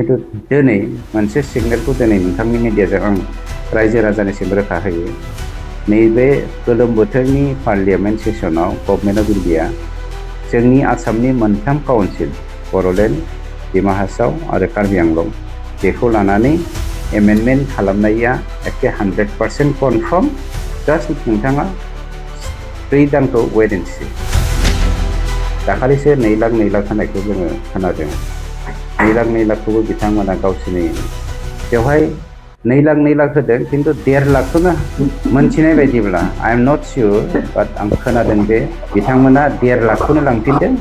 खिन्थु दिनै मोनसे सिगनेलखौ दिनै नोंथांनि मिडियाजों आं रायजो राजानिसिम रोखा होयो। नैबे गोलोम बोथोरनि पार्लियामेन्ट सेसनाव गभर्नमेन्ट अफ इन्डिया जोंनि आसामनि मोनथाम काउन्सिल बड'लेण्ड, डिमा हासाव आरो कार्बि आंलं बेखौ लानानै एमेन्डमेन्ट खालामनाया एखे 100% कनफार्म। जास्ट नोंथाङा 3 दानखौ वेट एन्ड सी। दाखालिसो 2 लाख होनायखौ जोङो खोनादों। 2 लाखखौबो बिथांमोना गावसोरनि बेवहाय 2 लाख होदों, खिन्थु 1.5 लाखखौनो मोनथिनाय बायदिब्ला आइ एम नट सियर, बाट आं खोनादों जे बिथांमोना 1.5 लाखखौनो लांफिनदों।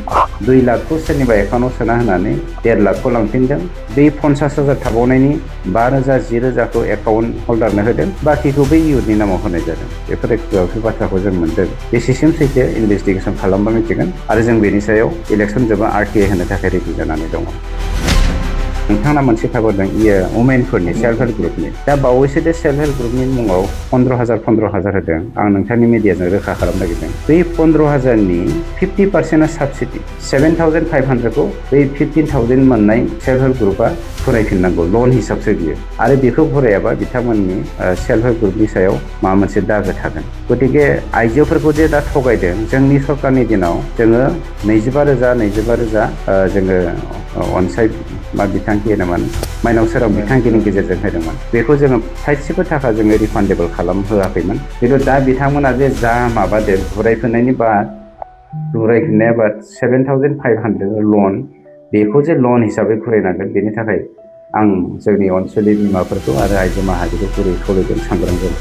2 लाखखौ सोरनिबा एकाउन्टआव सोना होनानै 1.5 लाखखौ लांफिनदों। बै 50,000 थाबावनायनि 5,000 10,000खौ एकाउन्ट हल्डारनो होदों, बाखिखौ बै इयुथनि नामाव होनाय जादों। बेफोर बाथ्राखौ जों मोन्दों। बेसेसिम सैथो इनभेस्टिगेसन खालामबा मिथिगोन, आरो जों बेनि सायाव इलेक्सन जोबा RTI होनो थाखाय रेडि जानानै दङ। नोंथांना मोनसे थाबावदों वुमेनफोरनि सेल्फ हेल्प ग्रुपनि। दा बावैसो बे सेल्फ हेल्प ग्रुपनि मुङाव 15,000 होदों। आं नोंथांनि मिडियाजों रोखा खालामनो नागिरदों। बै 15,000नि 50%आ साबसिडि। 7,500खौ बै 15,000 मोननाय सेल्फ हेल्प ग्रुपआ फरायफिननांगौ, लन हिसाबसो बियो। आरो बेखौ फरायाबा बिथांमोननि सेल्फ हेल्प ग्रुपनि सायाव माबा मोनसे दागो थागोन। गतिके आइजोफोरखौ जे दा थगायदों, जोंनि सरकारनि दिनाव जोङो 25,000 जोङो अनसायमा बिथांखि होदोंमोन, माइनाव सोरां बिथांखिनि गेजेरजों होदोंमोन। बेखौ जोङो थाइसेबो थाखा जोङो रिफान्डेबल खालामहोआखैमोन। खिन्थु दा बिथांमोना जे जा माबादों बुरायफिननायनि बाद 7,500 लन, बेखौ जे लन हिसाबै फरायनांगोन, बेनि थाखाय आं जोंनि ओनसोलनि बिमाफोरखौ आरो आइजो माहारिखौ गुरै खावलायदों सांग्रां जानो।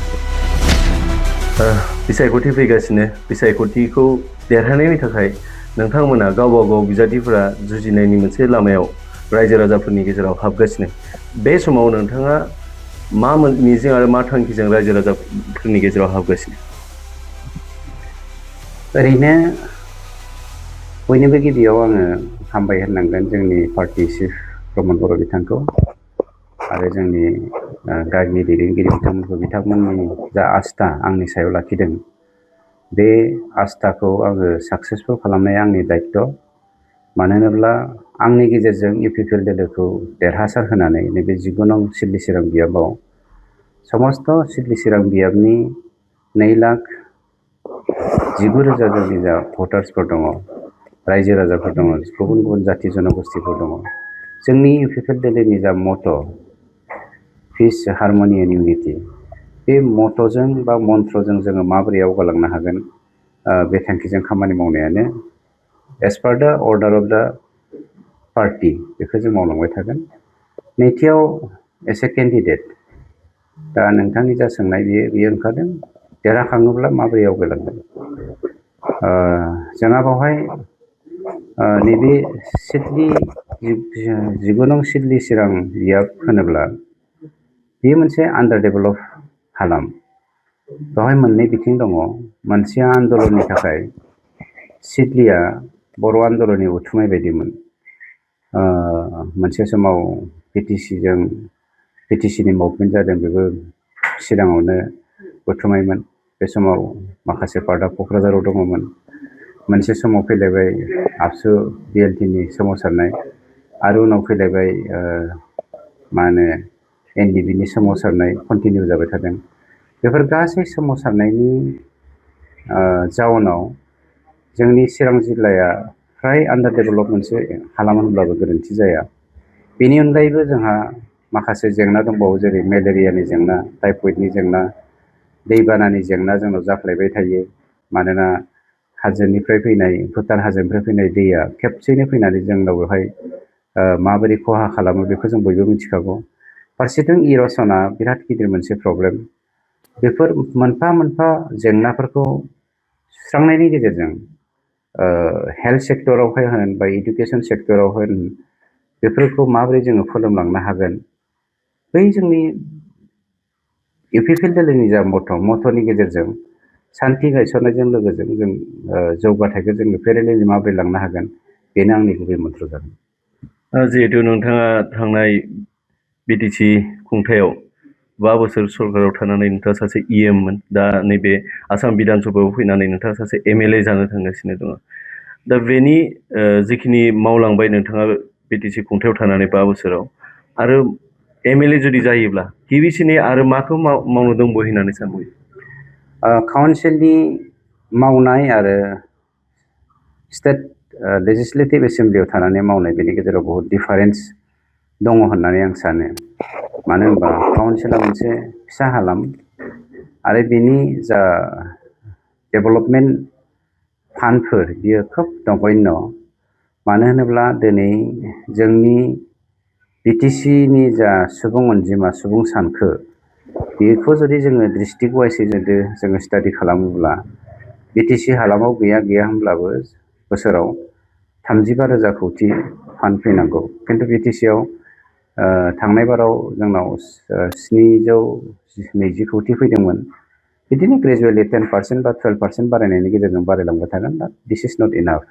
बिसायख'थि फैगासिनो, बिसायख'थिखौ देरहानायनि थाखाय नोंथांमोना गावबा गाव बिजाथिफोरा जुजिनायनि मोनसे लामायाव रायजो राजाफोरनि गेजेराव हाबगासिनो। बे समाव नोंथाङा मा मिजिं आरो मा थांखिजों रायजो राजाफोरनि गेजेराव हाबगासिनो? ओरैनो बयनिबो गिबियाव आङो हामबाय होननांगोन जोंनि पार्टी चिफ प्रमद बर' बिथांखौ आरो जोंनि गामिनि दैदेनगिरि बिथांमोनखौ। बिथांमोननि जा आस्था आंनि सायाव लाखिदों, बे आस्थाखौ आङो साक्सेसफुल खालामनाया आंनि दायित्व। मानो होनोब्ला आंनि गेजेरजों UPPL दोलोखौ देरहासार होनानै नैबे 19 नं सिडली चिरां बियाबाव समस्त सिडली चिरां बियाबनि 2,19,000 जोंनि जा भटार्सफोर दङ, रायजो राजाफोर दङ, गुबुन गुबुन जाथि जनगोष्ठीफोर दङ। जोंनि UPPL दोलोनि जा मट' पिस, हारमनि एन्ड इउनिटि, बे मट'जों बा मन्त्रजों जोङो माबोरै आवगालांनो हागोन, बे थांखिजों खामानि मावनायानो एज पार दा अर्डार अफ दा पार्टी, बेखौ जों मावलांबाय थागोन। नैथियाव एस ए केन्डिडेट, दा नोंथांनि जा सोंनाय बियो ओंखारदों, देरहाखाङोब्ला माबोरै आवगायलांगोन। जोंहा बेवहाय नैबे सिडली 19 नं सिडली चिरां बियाब होनोब्ला बेयो मोनसे आन्डार डेभेलप हालाम। बेवहाय मोननै बिथिं दङ। मोनसेया आन्दलननि थाखाय सिडलीया बर' आन्दलननि उथुमाय बायदिमोन। मोनसे समाव PTCनि मुभमेन्ट जादों, बेबो चिराङावनो उथुमायमोन। बे समाव माखासे पार्टआ क'क्राझाराव दङमोन। मोनसे समाव फैलायबाय आबसु BLTनि सोमावसारनाय, आरो उनाव फैलायबाय NDBनि सोमावसारनाय कन्टिनिउ जाबाय थादों। बेफोर गासै सोमावसारनायनि जाउनाव जोंनि चिरां जिल्लाया फ्राय आन्डार डेभेलप मोनसे हालाम होनब्लाबो गोरोन्थि जाया। बेनि अनगायैबो जोंहा माखासे जेंना दंबावो, जेरै मेलेरियानि जेंना, टाइफयडनि जेंना, दैबानानि जेंना जोंनाव जाफ्लेबाय थायो। मानोना हाजोनिफ्राय फैनाय, भुटान हाजोनिफ्राय फैनाय दैया खेबसेनो फैनानै जोंनाव बेवहाय माबोरै खहा खालामो बेखौ जों बयबो मिथिखागौ। फारसेथिं इर'सना बिराद गिदिर मोनसे प्रब्लेम। बेफोर मोनफा मोनफा जेंनाफोरखौ सुस्रांनायनि गेजेरजों हेल्थ सेक्टरावहाय होन बा इडुकेसन सेक्टराव होन, बेफोरखौ माबोरै जोङो फोलोमलांनो हागोन, बै जोंनि UPPL दोलोनि जा मट'नि गेजेरजों सान्थि गायसननायजों लोगोजों जों जौगाथायखौ जोङो पेरेलेलि माबोरै लांनो हागोन, बेनो आंनि गुबै मन्त्र जागोन। जिहेतु नोंथाङा थांनाय BTC खुंथायाव 5 बोसोर सरकाराव थानानै नोंथाङा सासे EMमोन, दा नैबे आसाम बिधान सभायाव फैनानै नोंथाङा सासे MLA जानो थांगासिनो दङ। दा बेनि जिखिनि मावलांबाय नोंथाङा BTC खुंथायाव थानानै 5 बोसोराव, आरो MLA जुदि जायोब्ला गिबिसिनै आरो माखौ मावनो दंबावो होननानै सानबायो? काउन्सिलनि मावनाय आरो स्टेट लेजिस्लेटिभ एसेम्ब्लियाव थानानै मावनाय बेनि गेजेराव बहुत डिफारेन्स दङ होननानै आं सानो। मानो होनबा काउन्सिला मोनसे फिसा हालाम आरो बेनि जा डेभेलपमेन्ट फान्डफोर बियो खोब नगण्य। मानो होनोब्ला दिनै जोंनि BTCनि जा सुबुं अनजिमा सुबुं सानखो बेखौ जुदि जोङो डिस्ट्रिक्ट वाइसै जुदि जोङो स्टाडि खालामोब्ला BTC हालामाव गैया होनब्लाबो बोसोराव 35,000 कोटि फान्ड फैनांगौ। खिन्थु BTCआव थांनाय बाराव जोंनाव 720 कोटि फैदोंमोन। बिदिनो ग्रेजुवेलि 10% बा 12% बारायनायनि गेजेरजों बारायलांबाय थागोन। दा दिस इज नट इनाफ।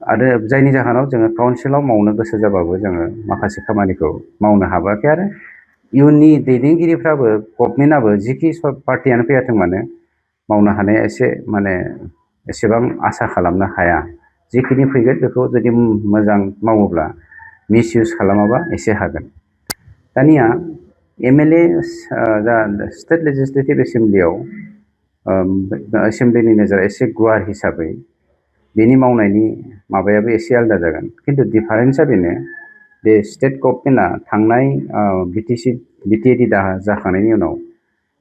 आरो जायनि जाहोनाव जोङो काउन्सिलाव मावनो गोसो जाबाबो जोङो माखासे खामानिखौ मावनो हाबोआखै आरो इयुननि दैदेनगिरिफ्राबो गभर्नमेन्टआबो जिखि सब पार्टियानो फैयाथों मानो मावनो हानाया एसे माने एसेबां आसा खालामनो हाया। जिखिनि फैगोन बेखौ जुदि मोजां मावोब्ला मिसइउज खालामाबा एसे हागोन। दानिया MLA जा स्टेट लेजिस्लेटिभ एसेम्ब्लियाव एसेम्ब्लिनि नोजोरा एसे गुवार हिसाबै बेनि मावनायनि माबायाबो एसे आलादा जागोन। खिन्थु डिफारेन्सआ बेनो बे स्टेट गभर्नमेन्टआ थांनाय BTAD जाखांनायनि उनाव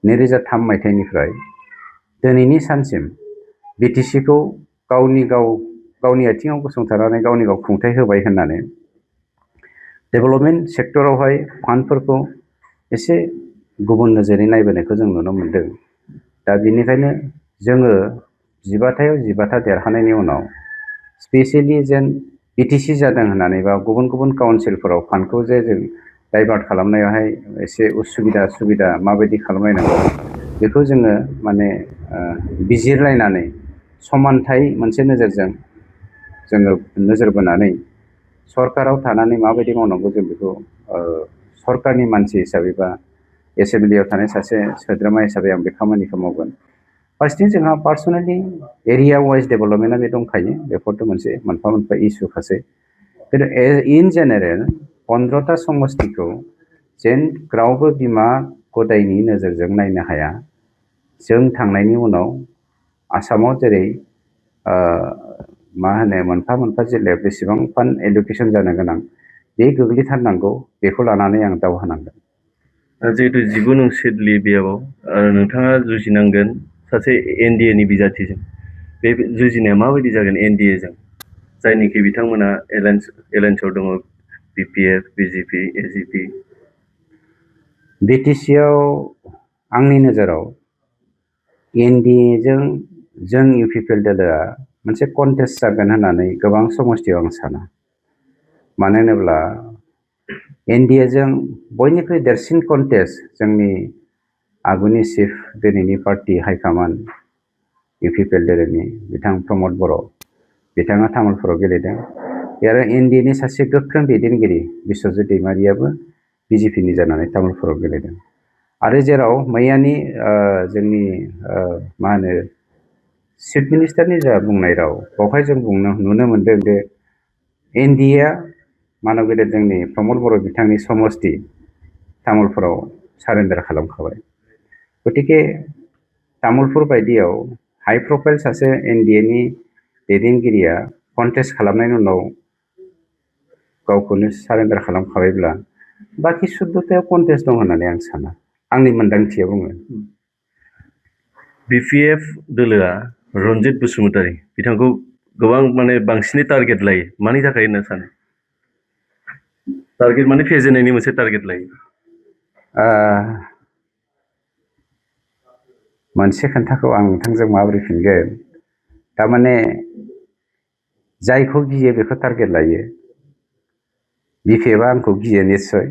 2003 मायथाइनिफ्राय दिनैनि सानसिम BTCखौ गावनि आथिङाव गसंथानानै गावनि गाव खुंथाइ होबाय होननानै डेभेलपमेन्ट सेक्टरावहाय फान्डफोरखौ एसे गुबुन नोजोरै नायबोनायखौ जों नुनो मोनदों। दा बेनिखायनो जोङो 15था देरहानायनि उनाव स्पेसियेलि जेन BTC जादों होननानै बा गुबुन काउन्सिलफोराव फान्डखौ जे जों डाइभार्ट खालामनायावहाय एसे सुबिदा माबायदि खालामलायनांगौ बेखौ जोङो माने बिजिरलायनानै समानथाय मोनसे नोजोरजों जोङो नोजोर बोनानै सरकाराव थानानै माबायदि मावनांगौ जों बेखौ सरकारनि मानसि हिसाबै बा एसेम्ब्लियाव थानाय सासे सोद्रोमा हिसाबै आं बे खामानिखौ मावगोन। फार्स्टथिं जोंहा पार्सनेलि एरिया वाइज डेभेलपमेन्टआ बे दंखायो। बेफोरथ' मोनफा इसुखासै। खिन्थु इन जेनेरेल 15था समस्तिखौ जेन रावबो बिमा गदायनि नोजोरजों नायनो हाया। जों थांनायनि उनाव आसामाव जेरै मोनफा जिल्लायाव बेसेबां फान्ड एल'केसन जानो गोनां बे गोग्लैथारनांगौ। बेखौ लानानै आं दावहा नांगोन। जिहेतु 19 नं सिट बेयाव नोंथाङा जुजिनांगोन सासे NDA नि बिजाथिजों। बे जुजिनाया माबायदि जागोन NDA जों, जायनिखि बिथांमोना एलायन्सआव दङ BPF, BJP, AGP? BTCआव आंनि नोजोराव NDAजों जों UPPL दोलोआ मोनसे कन्टेस्ट जागोन होननानै गोबां समस्तियाव आं साना। मानो होनोब्ला NDAजों बयनिख्रुइ देरसिन कन्टेस्ट जोंनि आगुनि चिफ दिनैनि पार्टी हाइकामान्ड UPPL दोलोनि बिथां प्रमद बर' बिथाङा तामुलपुराव गेलेदों। आरो NDAनि सासे गोख्रों दैदेनगिरि बिस्वजित दैमारियाबो BJPनि जानानै तामुलपुराव गेलेदों। आरो जेराव मैयानि जोंनि चिफ मिनिस्टारनि जा बुंनाय राव बेवहाय जों नुनो मोनदों जे NDAआ मानव गेदेर जोंनि प्रमद बर' बिथांनि समस्ति तामुलपुराव सारेन्डार खालामखाबाय। गतिके तामुलपुर बायदियाव हाई प्रफाइल सासे NDAनि दैदेनगिरिया कन्टेस्ट खालामनायनि उनाव गावखौनो सारेन्डार खालामखाबायब्ला बाखि 14थायाव कन्टेस्ट दं होननानै आं साना। आंनि मोन्दांथिया बुङो। BPF दोलोआ रन्जित बसुमतारी बिथांखौ गोबां बांसिनै टारगेट लायो। मानि थाखाय होनना सानो? टारगेट माने फेजेननायनि मोनसे टारगेट लायो। मोनसे खोन्थाखौ आं नोंथांजों माबोरै फिनगोन। थारमाने जायखौ गियो बेखौ टारगेट लायो। BPFआ आंखौ गियो निस्सय।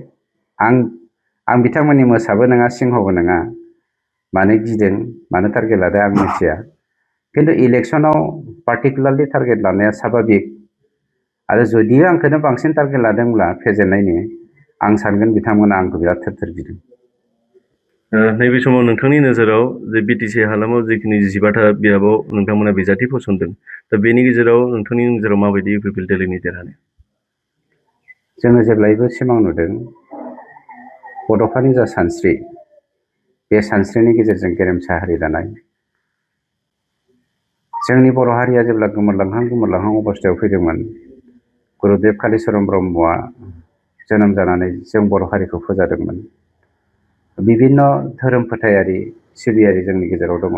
आं बिथांमोननि मोसाबो नङा सिंहबो नङा। मानो गिदों मानो टारगेट लादों आं मिथिया। खिन्थु इलेक्सनाव पार्टिकुलारलि टारगेट लानाया स्वाभाबिक। आरो जुदि आंखौनो बांसिन टारगेट लादोंब्ला फेजेननायनि आं सानगोन बिथांमोना आंखौ बिराद थोर गिदों। नैबे समाव नोंथांनि नोजोराव जे BTC हालामाव जिखिनि 15था बियाबाव नोंथांमोना बिजाथि फसंदों, दा बेनि गेजेराव नोंथांनि नोजोराव माबायदि UPPL दोलोनि देरहानाय? जोङो जेब्लायबो सिमां नुदों बड'फानि जा सानस्रि, बे सानस्रिनि गेजेरजों गेरेमसा हारि दानाय। जोंनि बर' हारिया जेब्ला गोमोरलांहां अबस्थायाव फैदोंमोन, गुरुदेब कालिचरन ब्रह्मआ जोनोम जानानै जों बर' हारिखौ फोजादोंमोन। बिभिन्न धोरोम फोथायारि सिबियारि जोंनि गेजेराव दङ।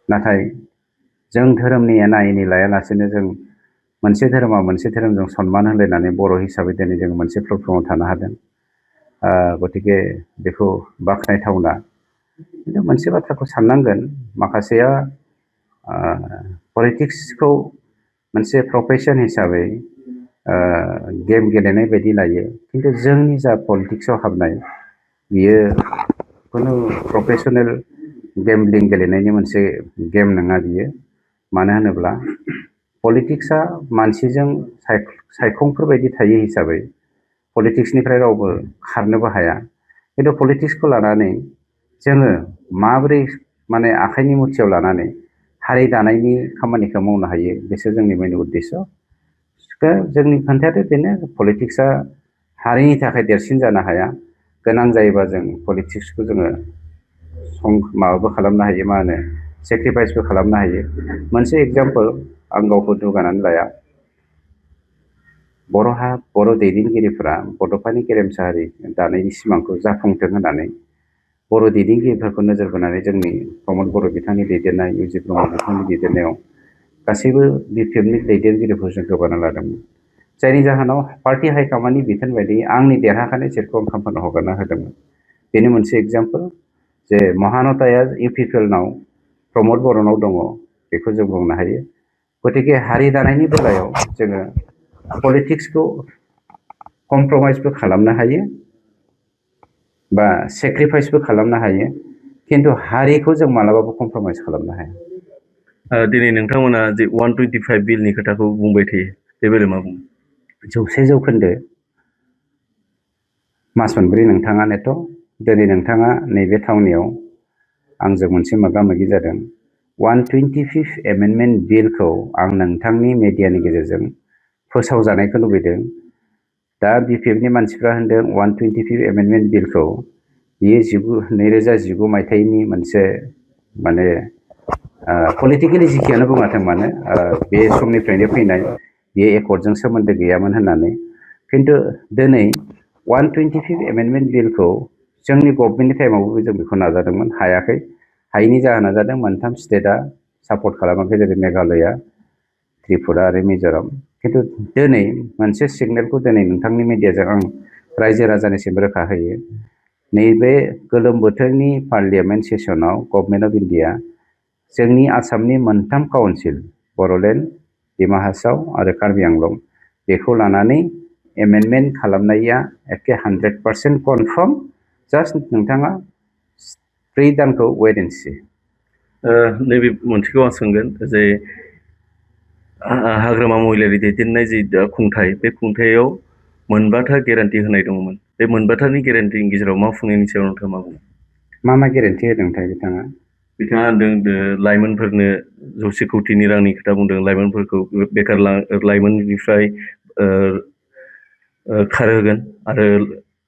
नाथाय जों धोरोमनि एना एनि लायालासेनो जों मोनसे धोरोमा मोनसे धोरोमजों सनमान होलायनानै बर' हिसाबै दिनै जों मोनसे प्लेटफर्माव थानो हादों। गतिके बेखौ बाख्नायथावना। खिन्थु मोनसे बाथ्राखौ साननांगोन, माखासेया पलिटिक्सखौ मोनसे प्रफेसन हिसाबै गेम गेलेनाय बायदि लायो। खिन्थु जोंनि जा पलिटिक्सआव हाबनाय, बियो खुनु प्रफेसनेल गेमलिं गेलेनायनि मोनसे गेम नङा बियो। मानो होनोब्ला पलिटिक्सआ मानसिजों सायखंफोर बायदि थायो हिसाबै पलिटिक्सनिफ्राय रावबो खारनोबो हाया। खिन्थु पलिटिक्सखौ लानानै जोङो माबोरै माने आखाइनि मुथियाव लानानै हारि दानायनि खामानिखौ मावनो हायो, बेसो जोंनि मेन उद्देश्य। जोंनि खोथायाथ' बेनो, पलिटिक्सआ हारिनि थाखाय देरसिन जानो हाया। गोनां जायोबा जों पलिटिक्सखौ जोङो माबाबो खालामनो हायो, मा होनो, सेक्रिफाइसबो खालामनो हायो। मोनसे एग्जाम्पल, आं गावखौ दुगानानै लाया। बर' दैदेनगिरिफोरा बड'फानि गेरेमसा हारि दानायनि सिमांखौ जाफुंथों होननानै बर' दैदेनगिरिफोरखौ नोजोर बोनानै जोंनि प्रमद बर' बिथांनि दैदेननाय, इउ.जि. ब्रह्म बिथांनि दैदेननायाव गासैबो बि.पि.एफनि दैदेनगिरिफोरजों गोबाना लादोंमोन। जायनि जाहोनाव पार्टि हाइकमान्डनि बिथोन बायदियै आंनि देरहाखानाय सिटखौ ओंखामफोरनो हगारना होदोंमोन। बेनो मोनसे एग्जाम्पल जे महानताया इउ.पि.पि.एल.नाव प्रमद बर'नाव दङ, बेखौ जों बुंनो हायो। गतिके हारि दानायनि बेलायाव जोङो पलिटिक्सखौ कमप्रमाइसबो खालामनो हायो बा सेक्रिफाइसबो खालामनो हायो, खिन्थु हारिखौ जों मालाबाबो कमप्रमाइस खालामनो हाया। दिनै नोंथांमोना जे 125 बिलनि खोथाखौ बुंबाय थायो, बे बेलायाव मा बुङो? 100% मास मोनब्रै नोंथाङानोथ' दिनै नोंथाङा नैबे थावनियाव आंजों मोनसे मोगा मोगि जादों। 125 एमेन्डमेन्ट बिलखौ आं नोंथांनि मिडियानि गेजेरजों फोसावजानायखौ लुबैदों। दा बि.पि.एफनि मानसिफ्रा होनदों 125 एमेन्डमेन्ट बिलखौ बियो 2019 मायथाइनि मोनसे माने पलिटिकेलि जिखियानो बुङाथों मानो बे समनिफ्रायनो फैनाय, बेयो एकर्डजों सोमोन्दो गैयामोन होननानै। खिन्थु दिनै 125 एमेन्डमेन्ट बिलखौ जोंनि गभर्नमेन्टनि टाइमावबो जों बेखौ नाजादोंमोन, हायाखै। हायैनि जाहोना जादों मोनथाम स्टेटआ सापर्ट खालामाखै, जेरै मेघालया, त्रिपुरा आरो मिज'राम। खिन्थु दिनै मोनसे सिगनेलखौ दिनै नोंथांनि मिडियाजों आं रायजो राजानिसिम रोखा होयो। नैबे गोलोम बोथोरनि पार्लियामेन्ट सेसनाव गभर्नमेन्ट अफ इन्डिया जोंनि आसामनि मोनथाम काउन्सिल, बड'लेण्ड, डिमा हासाव आरो कार्बि आंलं, बेखौ लानानै एमेन्डमेन्ट खालामनाया एखे 100% कनफार्म। जास्ट नोंथाङा 3 दानखौ वेट एन्ड सि। नैबे मोनसेखौ आं सोंगोन जे हाग्रामा महिलारि दैदेननाय जि खुंथाय, बे खुंथायाव मोनबाथा गेरान्टि होनाय दंमोन। बे मोनबाथानि गेरान्टिनि गेजेराव मावफुंनायनि सायाव नोंथाङा मा बुङो? मा गेरेन्टि होदोंथाय बिथाङा? बिथाङा होनदों लाइमोनफोरनो 100 कौटिनि रांनि खोथा बुंदों, लाइमोनफोरखौ बेखार लाइमोननिफ्राय खारहोगोन आरो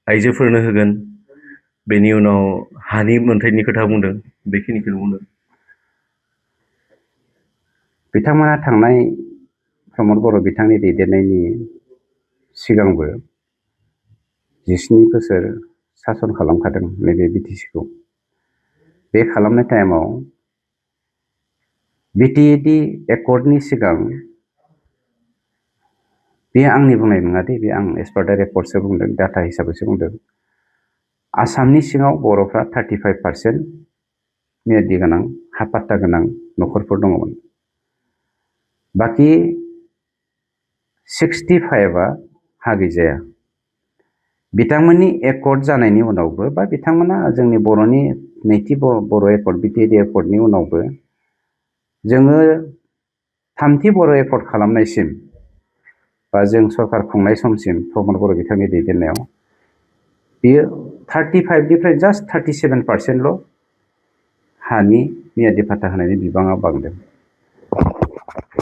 आइजोफोरनो होगोन। बेनि उनाव हानि मोन्थायनि खोथा बुंदों, बेखिनिखौनो बुंदों। बिथांमोना थांनाय प्रमद बर' बिथांनि दैदेननायनि सिगांबो 17 बोसोर सासन खालामखादों नैबे बिटिसिखौ। बे खालामनाय टाइमाव बिटिएडि एकर्डनि सिगां, बे आंनि बुंनाय नङा दे, बे आं एस पार दा रेकर्डसो बुंदों, डाटा हिसाबैसो बुंदों। आसामनि सिङाव बर'फ्रा 35% मियादि गोनां, हा पाट्टा गोनां न'खरफोर दङमोन। बाखि 65आ हा गैजाया। बिथांमोननि एकर्ड जानायनि उनावबो, बा बिथांमोना जोंनि बर'नि नैथि बर' एकर्ड, बिटिएडि एकर्डनि उनावबो जोङो थामथि बर' एकर्ड खालामनायसिम बा जों सरकार खुंनाय समसिम प्रमद बर' बिथांनि दैदेननायाव बेयो 35निफ्राय जास्ट 37%ल' हानि मियादि पाट्टा होनायनि बिबाङा बांदों।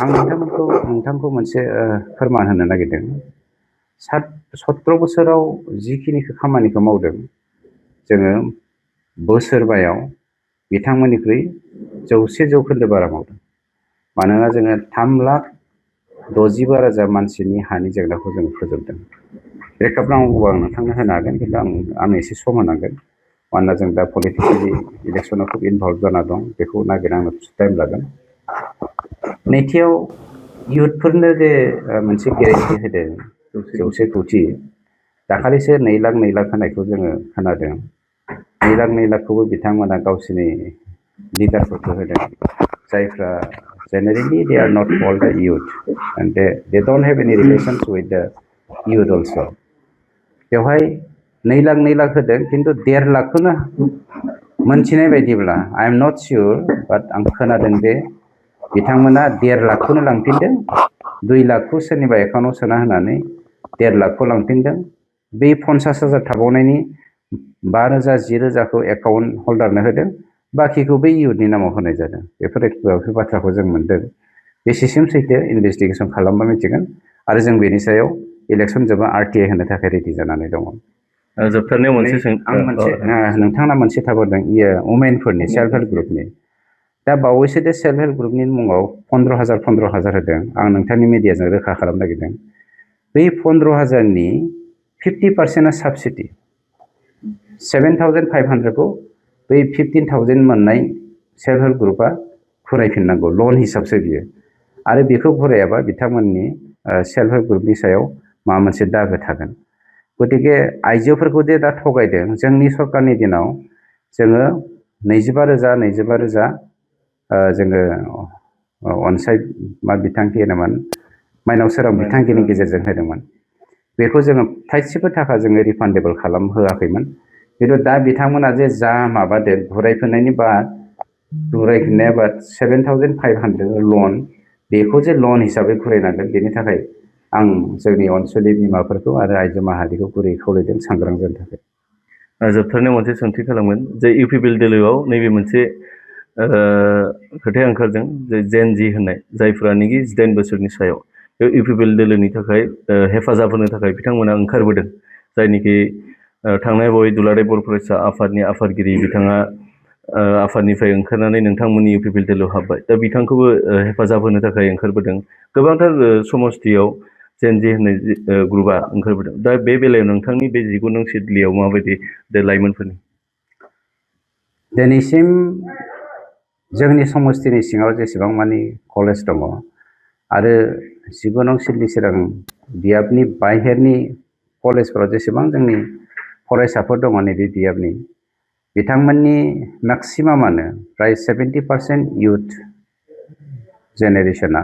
आं नोंथांखौ मोनसे फोरमान होनो नागिरदों। 17 बोसोराव जिखिनि खामानिखौ मावदों जोङो बोसोरबायाव बिथांमोननिख्रुइ 100% बारा मावदों। मानोना जोङो 3,65,000 मानसिनि हानि जेंनाखौ जों फोजोबदों। रेकर्ड नांगौबा आं नोंथांनो होनो हागोन, खिन्थु आं एसे सम होनांगोन। मानोना जों दा पलिटिकेलि इलेक्सनाव खुब इनभल्भ जाना दं, बेखौ नागिरनो टाइम लागोन। नैथियाव इयुथफोरनो जे मोनसे गेरेन्टि होदों 100 कोटि, दाखालिसो 2 लाख होनायखौ जोङो खोनादों। 2 लाखखौबो बिथांमोना गावसोरनि लिडारफोरखौ होदों, जायफ्रा generally they are not called the youth and they don't have any relations with the youth also. बेवहाय 2 लाख होदों, खिन्थु 1.5 लाखखौनो मोनथिनाय बायदिब्ला I am not sure, but आं खोनादों जे बिथांमोना 1.5 लाखखौनो लांफिनदों, 2 लाखखौ सोरनिबा एकाउन्टआव सोना होनानै 1.5 लाखखौ लांफिनदों। बै 50,000 थाबावनायनि 5,000 10,000खौ एकाउन्ट हल्डारनो होदों, बाखिखौ बै इयुथनि नामाव होनाय जादों। बेफोर बाथ्राखौ जों मोन्दों। बेसेसिम सैथो इनभेस्टिगेसन खालामबा मिथिगोन, आरो जों बेनि सायाव इलेक्सन जोबा RTI होनो थाखाय रेडि जानानै दङ। जोबथारनायाव मोनसे नोंथांना मोनसे थाबोदों वुमेनफोरनि सेल्फ हेल्प ग्रुपनि। दा बावैसो दे सेल्फ हेल्प ग्रुपनि मुङाव 15,000 होदों। आं नोंथांनि मिडियाजों रोखा खालामनो नागिरदों। बै 15,000नि 50%आ साबसिडि। 7,500खौ बै 15,000 मोननाय सेल्फ हेल्प ग्रुपआ फरायफिननांगौ, लन हिसाबसो बियो। आरो बेखौ फरायाबा बिथांमोननि सेल्फ हेल्प ग्रुपनि सायाव माबा मोनसे दागो थागोन। गतिके आइजोफोरखौ जे दा थगायदों, जोंनि सरकारनि दिनाव जोङो 25,000 जोङो अनसाय बिथांखि होनोमोन, माइनाव सोरां बिथांखिनि गेजेरजों होदोंमोन। बेखौ जोङो थाइसेबो थाखा जोङो रिफान्डेबल होआखैमोन। खिन्थु दा बिथांमोना जे जा माबादों घुरायफिननायनि बाद 7,500 लन, बेखौ जे लन हिसाबै घुरायनांगोन, बेनि थाखाय आं जोंनि ओनसोलनि बिमाफोरखौ आरो आइजो माहारिखौ गुरै खावलायदों सांग्रां जानो थाखाय। जोबथारनायाव मोनसे सोंथि खालामगोन जे इउपिपिएल दोलोआव नैबे मोनसे खोथाया ओंखारदों जे जेन जि होननाय, जायफ्रानोखि 18 बोसोरनि सायाव बे इउपिपिएल दोलोनि थाखाय हेफाजाब होनो थाखाय बिथांमोना ओंखारबोदों। जायनिखि थांनाय बावै दुलाराय बर' फरायसा आफादनि आफादगिरि बिथाङा आफादनिफ्राय ओंखारनानै नोंथांमोननि इउपिपिएल दोलोआव हाबबाय। दा बिथांखौबो हेफाजाब होनो थाखाय ओंखारबोदों। गोबांथार समस्थियाव जेन जि होननाय ग्रुपआ ओंखारबोदों। दा बे बेलायाव नोंथांनि बे 19 नं सिडलियाव माबायदि लाइमोनफोरनि? दिनैसिम जोंनि समस्थिनि सिङाव जेसेबां मानि कलेज दङ, आरो 19 नं सिडली चिरां बियाबनि बाहेरनि कलेजफोराव जेसेबां जोंनि फरायसाफोर दङ नैबे बियाबनि, बिथांमोननि मेक्सिमामानो प्राय 70% इयुथ जेनेरेसना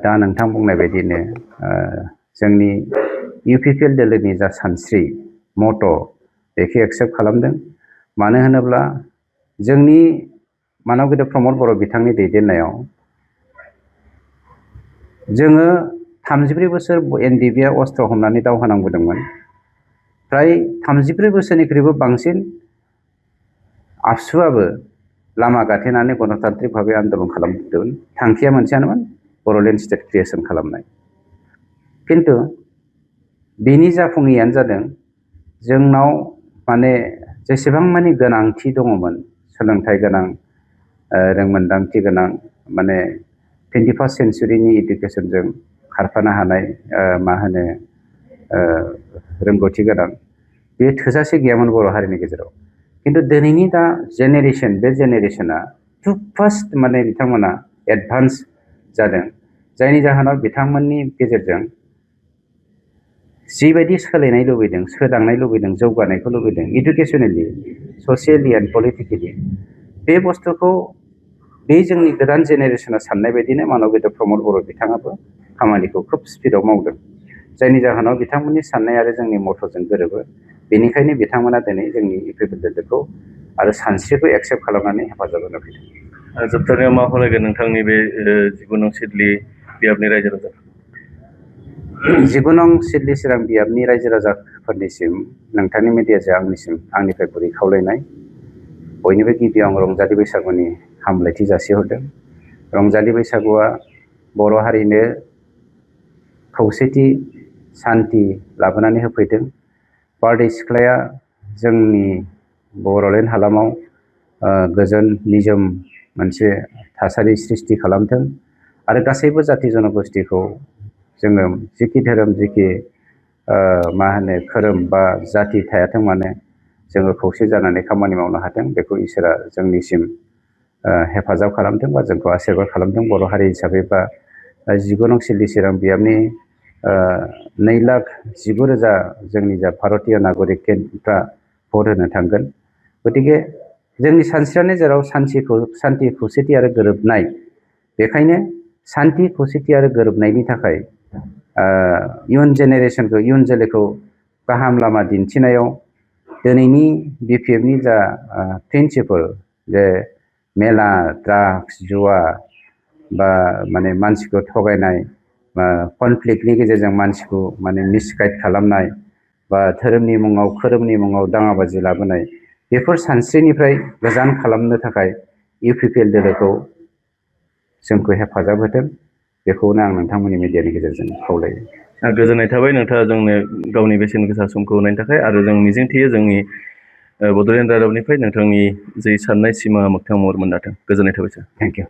दा नोंथां बुंनाय बायदिनो जोंनि इउपिपिएल दोलोनि जा सानस्रि मट' बेखौ एक्सेप्ट खालामदों। मानो होनोब्ला जोंनि मानबगेन्द्र प्रमद बर' बिथांनि दैदेननायाव जोङो 34 बोसोर एनडिएफबिआ अस्त्र हमनानै दावहा नांबोदोंमोन। फ्राय 34 बोसोरनिख्रुइबो बांसिन आबसुआबो लामा गाथेनानै गणतान्त्रिक भाबै आन्दलन खालामदोंमोन। थांखिया मोनसेयानोमोन, बर'लेण्ड स्टेट क्रिएसन खालामनाय। खिन्थु बेनि जाफुङैयानो जादों जोंनाव माने जेसेबां मानि गोनांथि दङमोन, सोलोंथाइ गोनां, रोंमोन्दांथि गोनां, माने 21st सेन्चुरिनि इडुकेसनजों खारफानो हानाय रोंगौथि गोनां, बे थोजासे गैयामोन बर' हारिनि गेजेराव। खिन्थु दिनैनि दा जेनेरेसन, बे जेनेरेसना टु फास्ट माने बिथांमोना एडभान्स जादों, जायनि जाहोनाव बिथांमोननि गेजेरजों जिबायदि सोलायनाय लुबैदों, सोदांनाय लुबैदों, जौगानायखौ लुबैदों, इडुकेसनेलि, ससियेलि एन्ड पलिटिकेलि, बे बुस्थुखौ बे जोंनि गोदान जेनेरेसना साननाय बायदिनो मानबगेन्द्र प्रमद बर' बिथाङाबो खामानिखौ खोब स्पिडआव मावदों। जायनि जाहोनाव बिथांमोननि साननाय आरो जोंनि मथ'जों गोरोबो। बेनिखायनो बिथांमोना दिनै जोंनि इउपिपिएल दोलोखौ आरो सानस्रिखौ एक्सेप्ट खालामनानै हेफाजाब होनो फैदों। जोबथारनायाव मा खावलायगोन नोंथांनि बे 19 नं सिडली बियाबनि रायजो राजा? 19 नं सिडली चिरां बियाबनि रायजो राजाफोरनिसिम नोंथांनि मिडियाजों आंनिफ्राय गुरै खावलायनाय, बयनिबो गिबियाव आं रंजालि बैसागुनि हामलायथि जासिहरदों। रंजालि बैसागुआ बर' हारिनो खौसेथि सान्थि लाबोनानै होफैदों। बारदै सिख्लाया जोंनि बड'लेण्ड हालामाव गोजोन निजोम मोनसे थासारि सृष्टि खालामथों आरो गासैबो जाथि जनगोष्ठिखौ जोङो जिखि धोरोम जिखि धोरोम बा जाथि थायाथों मानो जोङो खौसे जानानै खामानि मावनो हाथों बेखौ इसोरा जोंनिसिम हेफाजाब खालामथों बा जोंखौ आशीर्बाद खालामथों। बर' हारि हिसाबै बा 19 नं सिडली चिरां बियाबनि 2,19,000 जोंनि जा भारतीय नागरिकफ्रा भट होनो थांगोन। गतिके जोंनि सानस्रियानो जेराव सान्थि खौसेथि आरो गोरोबनाय, बेखायनो सान्थि खौसेथि आरो गोरोबनायनि थाखाय इयुन जेनेरेसनखौ इयुन जोलैखौ गाहाम लामा दिन्थिनायाव दिनैनि BPFनि जा प्रिन्सिपल जे मेला ड्राग्स जुवा बा मानसिखौ थगायनाय बा कनफ्लिक्टनि गेजेरजों मानसिखौ मिसगाइड खालामनाय बा धोरोमनि मुङाव खोरोमनि मुङाव दाङाबाजि लाबोनाय बेफोर सानस्रिनिफ्राय गोजान खालामनो थाखाय UPPL दोलोखौ जोंखौ हेफाजाब होथों बेखौनो आं नोंथांमोननि मिडियानि गेजेरजों खावलायो। गोजोननाय थाबाय नोंथाङा जोंनो गावनि बेसेन गोसा समखौ होनायनि थाखाय आरो जों मिजिंथियो जोंनि बड'लेण्ड रादाबनिफ्राय नोंथांनि जि साननाय सिमां मोगथां महर मोननो हाथों। गोजोननाय थाबाय सार। Thank you.